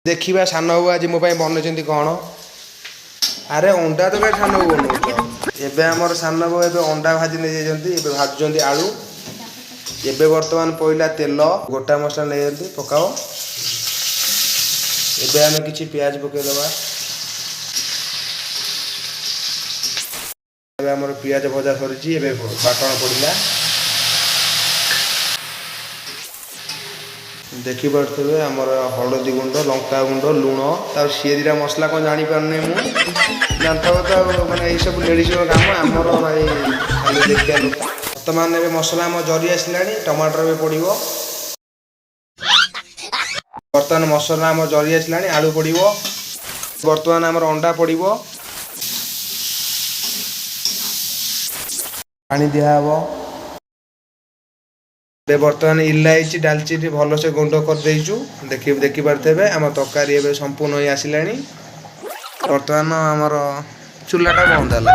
ଦେଖିବା ସାନ ବୋଉ ଆଜି ମୋ ପାଇଁ ବନେଇଛନ୍ତି କ'ଣ। ଆରେ, ଅଣ୍ଡା ତରକାରୀ ସାନ ବୋଉ ବନଉଛ। ଏବେ ଆମର ସାନ ବୋଉ ଏବେ ଅଣ୍ଡା ଭାଜି ନେଇଯାଇଛନ୍ତି। ଏବେ ଭାଜୁଛନ୍ତି ଆଳୁ। ଏବେ ବର୍ତ୍ତମାନ ପଇଲା ତେଲ, ଗୋଟା ମସଲା ନେଇଯାନ୍ତି, ପକାଅ। ଏବେ ଆମେ କିଛି ପିଆଜ ପକେଇଦେବା। ଏବେ ଆମର ପିଆଜ ଭଜା ସରିଛି। ଏବେ ବାଟଣ ପଡ଼ିଲା। ଦେଖିପାରୁଥିବେ, ଆମର ହଳଦୀ ଗୁଣ୍ଡ, ଲଙ୍କା ଗୁଣ୍ଡ, ଲୁଣ, ତାର ସିଏ ଦୁଇଟା ମସଲା କ'ଣ ଜାଣିପାରୁନି ମୁଁ। ଜାଣିଥିବ ତ ଆଉ, ମାନେ ଏଇସବୁ ଲେଡ଼ିଜ୍ଙ୍କ କାମ, ଆମର ଭାଇ ଖାଲି ଦେଖିବା ଲୋକ। ବର୍ତ୍ତମାନ ଏବେ ମସଲା ଆମ ଜରି ଆସିଲାଣି, ଟମାଟର ଏବେ ପଡ଼ିବ। ବର୍ତ୍ତମାନ ମସଲା ଆମ ଜରି ଆସିଲାଣି, ଆଳୁ ପଡ଼ିବ। ବର୍ତ୍ତମାନ ଆମର ଅଣ୍ଡା ପଡ଼ିବ, ପାଣି ଦିଆହେବ। ଏବେ ବର୍ତ୍ତମାନ ଇଲାଇଚି, ଡାଲଚିନି ଭଲସେ ଗୁଣ୍ଡ କରିଦେଇଛୁ। ଦେଖିପାରୁଥିବେ, ଆମ ତରକାରୀ ଏବେ ସମ୍ପୂର୍ଣ୍ଣ ହେଇ ଆସିଲାଣି। ବର୍ତ୍ତମାନ ଆମର ଚୁଲାଟା ବନ୍ଦ ହେଲା।